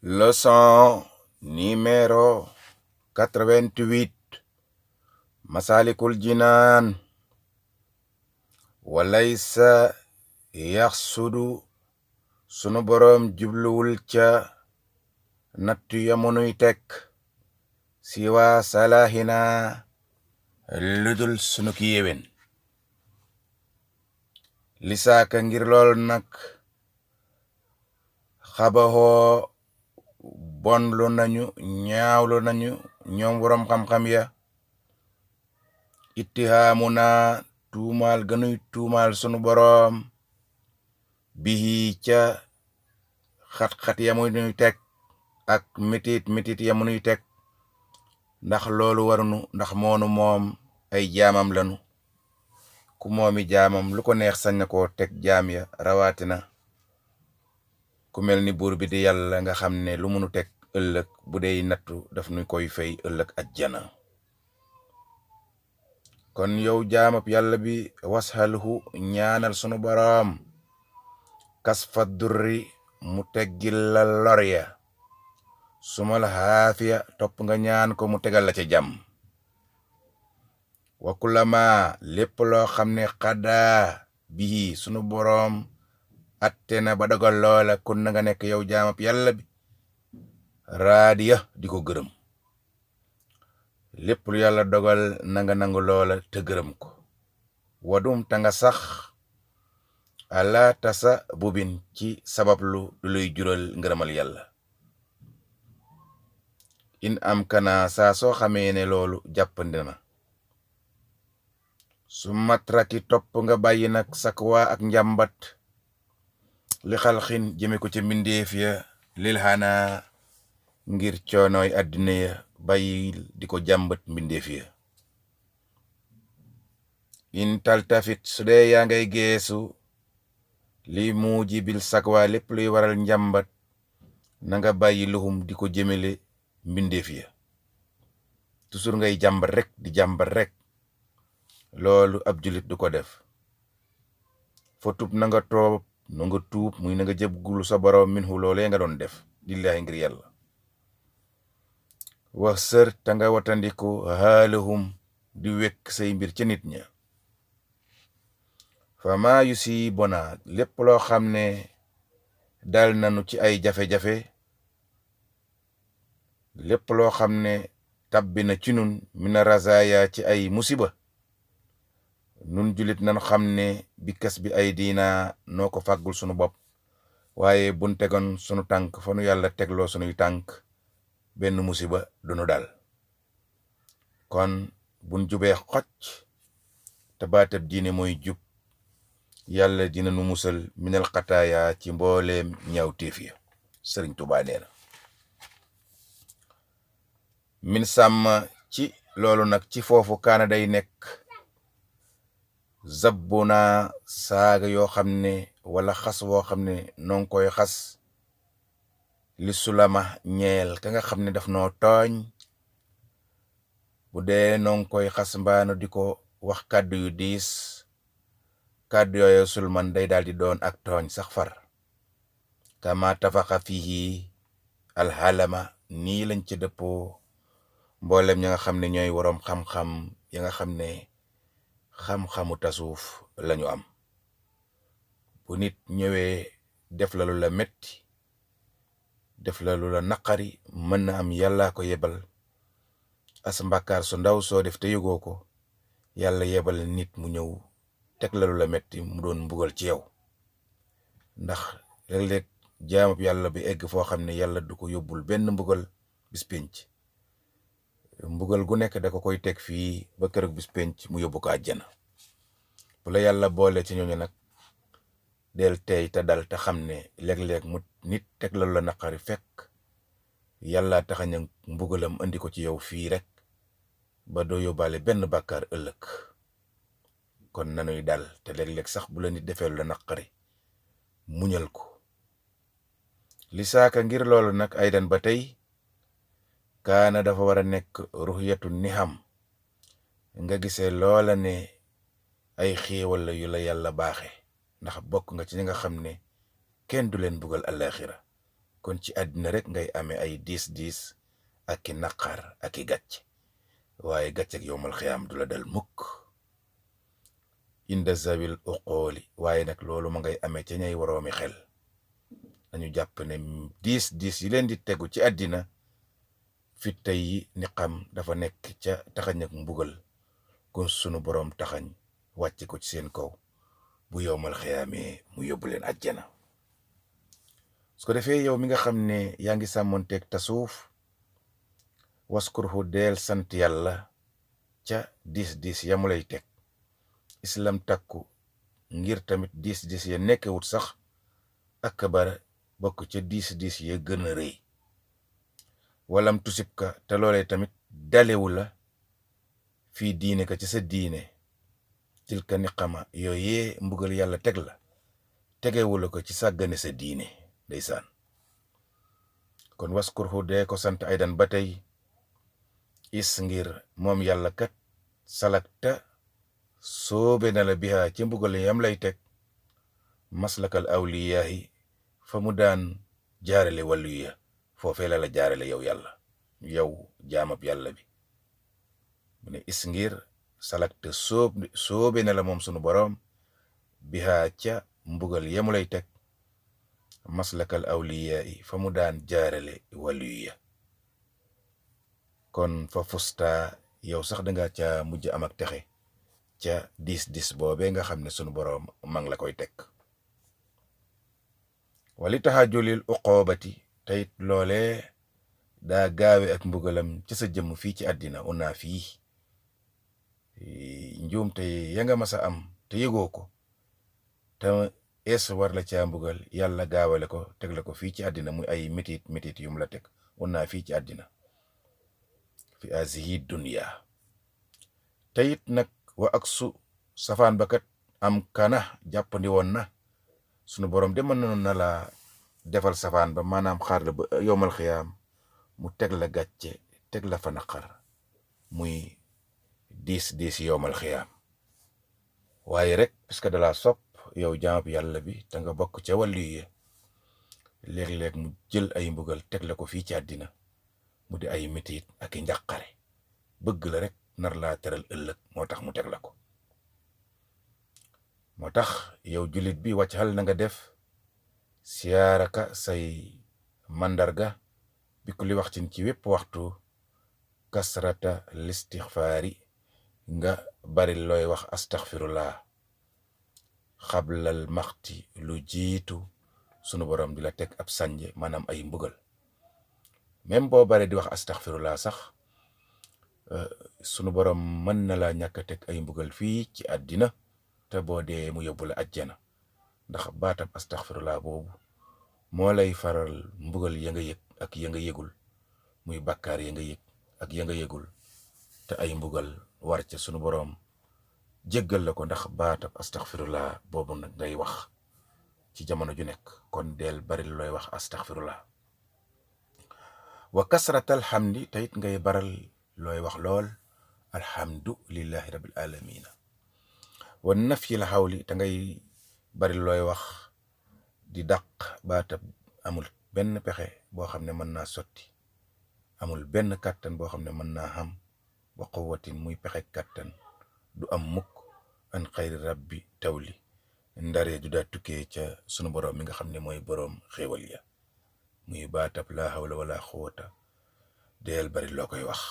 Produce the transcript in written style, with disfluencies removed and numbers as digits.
Leçon numéro 88 Masalikul Jinaan. Walaysa yaxsudu sunu boroom jubluwul ca nattu yamunuy teg siwa salahina ludul sunu ki yéwén lisaaka ngir lool nag xabaxoo bonlu nañu ñaawlu nañu ñoom boroom xam-xam ya ittihaamu na tuumaal ganuy tuumaal sunu boroom bihi ca xat-xat yamunuy teg ak mitit yamunuy teg ndax loolu warunu ndax moonu moom ay jaamam lanu ku moomi jaamam lu ko neex sañ na koo teg jaam ya rawaatina ku mel ni buur bi di yàlla nga xam ne lu munu teg ëllëg bu dee nattu daf nu koy fay ëllëg ajjana. kon yow jaamab yàlla bi washalhu ñaanal sunu boroom kasfa durri mu teggil la lor ya sumal xaafiya topp nga ñaan ko mu tegal la ca jàmm wakulama lépp loo xam ne xadaa bii sunu boroom atte na ba dogal loola kun na nga nekk yow jaamab yàlla bi raadiya di ko gërëm lépp lu yàlla dogal na nga nangu loola te gërëm ko wadum ta nga sax ala tasa bubin ci sabab lu luy jural ngërëmal yàlla in am kana saa soo xamee ne loolu jàppandi na su matraki topp nga bàyyi nag sakwa ak njàmbat li xalxin jëme ko ca mbindeef ya lil xana ngir coonooy àddina ya bàyyi di ko jàmbat mbindeef ya in taltafit su dee yaa ngay geesu li muuji bil sakwa lépp luy waral njàmbat na nga bàyyi luxum di ko jëmele mbindeef ya toujours ngay jàmbat rek di jàmbat rek loolu ab julit du ko def fo tub na nga toob na nga tuub muy na nga jëbgulu sa boroom minhu loolee nga doon def lillahi ngir yàlla wax sër ta nga watandiku xaalahum di wekk say mbir ca nit ña fama yu si bona lépp loo xam ne dal nanu ci ay jafe-jafe lépp loo xam ne tabbi na ci nun mina razaya ci ay musiba nun julit nañu xam ne bi kas bi ay diina noo ko fàggul sunu bopp waaye bun tegoon sunu tànk fa nu yàlla tegloo sunuy tànk benn musiba dunu dal kon bun jubee xocc te baatab diine mooy jub yàlla dina nu musal minal xataaya ci mbooleem ñaaw téef ya sëriñ Tuubaa nee na min sàmm ci loolu nag ci foofu kaana day nekk zabbuna saaga yoo xam ne wala xas woo xam ne noo ngi koy xas li sulama ñeel ka nga xam ne daf noo tooñ bu dee noo ngi koy xas mbaanu di ko wax kàddu yu diis kàddu yooyu sulman day daal di doon ak tooñ sax far kama tafaxa fihi alxalama nii lañ ci dëppoo mboolem ña nga xam ne ñooy waroom xam-xam ya nga xam ne xam-xamu tasuuf lañu am bu nit ñëwee def la lu la metti def la lu la naqari mën na am yàlla ko yebal as mbàkkaar su ndaw soo def te yëgoo ko yàlla yebal nit mu ñëw teg la lu la metti mu doon mbugal ci yow ndax léeg-léeg jaamab yàlla bi egg foo xam ne yàlla du ko yóbbul benn mbugal bis pénc mbugal gu nekk da ko koy teg fii ba keroog bis penc mu yóbbu ko àjjana bu la yàlla boole ci ñooñu nag del tey te dal te xam ne léeg-léeg mu nit teg la la naqari fekk yàlla taxañ mbugalam andi ko ci yow fii rek ba doo yóbbaale benn bàkkaar ëllëg kon nanuy dal te léeg-léeg sax bu la nit defee la naqari muñal ko li saaka ngir loolu nag aydan ba tey kaana dafa war a nekk ruxyatu niham nga gisee loola ne ay xéewal la yu la yàlla baaxe ndax bokk nga ci ñi nga xam ne kenn du leen bugal àllaaxira kon ci àddina rek ngay amee ay diis ak i naqar ak i gàcc waaye gàcc ak yowmal xiyaam du la dal mukk inda zawil uqooli waaye nag loolu ma ngay amee ca ñay waroomi xel dañu jàpp ne diis yi leen di tegu ci àddina fitta yi ni xam dafa nekk ca taxañ ak mbugal kon sunu boroom taxañ wàcce ko ci seen kaw bu yowmal xiyaamee mu yóbbu leen àjjana su ko defee yow mi nga xam ne yaa ngi sàmmonteeg tasuuf waskurhu deel sant yàlla ca diis yamu lay teg islam takku ngir tamit diis ya nekkewut sax akbar bokk ca diis ya gën a rëy walam tusib ka te loolee tamit dalewu la fii diine ka ci sa diine tilka niqama yooyee mbugal yàlla teg la tegewula ko ci sàggane sa diine ndeysaan kon waskurhu dee ko sant aydan ba tey is ngir moom yàlla kat salakta soobe na la biha ci mbugal yam lay teg maslakal awliyaahi fa mu daan jaarale wàllu ya foofee la jaarale yow yàlla yow jaamab yàlla bi mu ne is ngir salakta soobe na la moom sunu boroom biha ca mbugal yamu lay teg maslakal awliyaahi fa mu daan jaarale wàllu ya kon fa fusta yow sax danga ca mujj am ak texe ca diis boobee nga xam ne sunu boroom mang la koy teg wali taxajulil uqoobati teyit loole daa gaawe ak mbugalam ci sa jëmm fii ci àddina una fii njuumte ya nga masa am te yëgoo ko te es war la caa mbugal yàlla gaawale ko teg la ko fii ci àddina muy ay mitit yum la teg una fii ci àddina fi azihi dunya teyit nag wa ak su safaan ba kat am kana jàppandi woon na sunu borom de mën na la defal safaan ba maanaam xaar la ba yowmal xiyaam mu teg la gàcce teg la fa naqar muy diis yowmal xiyaam waaye rek puisque da la sopp yow jaamab yàlla bi te nga bokk ca wàllu yi léeg-léeg mu jël ay mbugal teg la ko fii ci àddina mu di ay mitit ak i njàqare bëgg la rek nar laa teral ëllëg moo tax mu teg la ko moo tax yow jullit bi wàcc xal na nga def siyaaraka say mandarga bi ku li waxtin ci wépp waxtu kasrata listixfaari nga bari looy wax astaxfirullah xablal maxti lu jiitu sunu borom di la teg ab sànje maanaam ay mbugal même boo bare di wax astaxfirullah sax sunu borom mën na laa ñàkk a teg ay mbugal fii ci àddina te boo dee mu yóbbu la àjjana ndax baatab astaxfirullah boobu moo lay faral mbugal ya nga yëg ak ya nga yëgul muy bàkkaar ya nga yëg ak ya nga yëgul te ay mbugal war ca sunu borom jéggal la ko ndax baatab astaxfirullah boobu nag ngay wax ci jamono ju nekk kon del bari looy wax astaxfirullah wa kasratal hamdi tayit ngay baral looy wax lool alhamdu lillahi rabbil alamina wa nafyil xawli te ngay bari looy wax di dàq baatab amul benn pexe boo xam ne mën naa sotti amul benn kàttan boo xam ne mën naa xam wa quwwatin muy pexe kàttan du am mukk an xayri rabbi tawli ndare du daa tukkee ca sunu boroom mi nga xam ne mooy boroom xéewal ya muy baatab laa hawla wala quwwata deel bari loo koy wax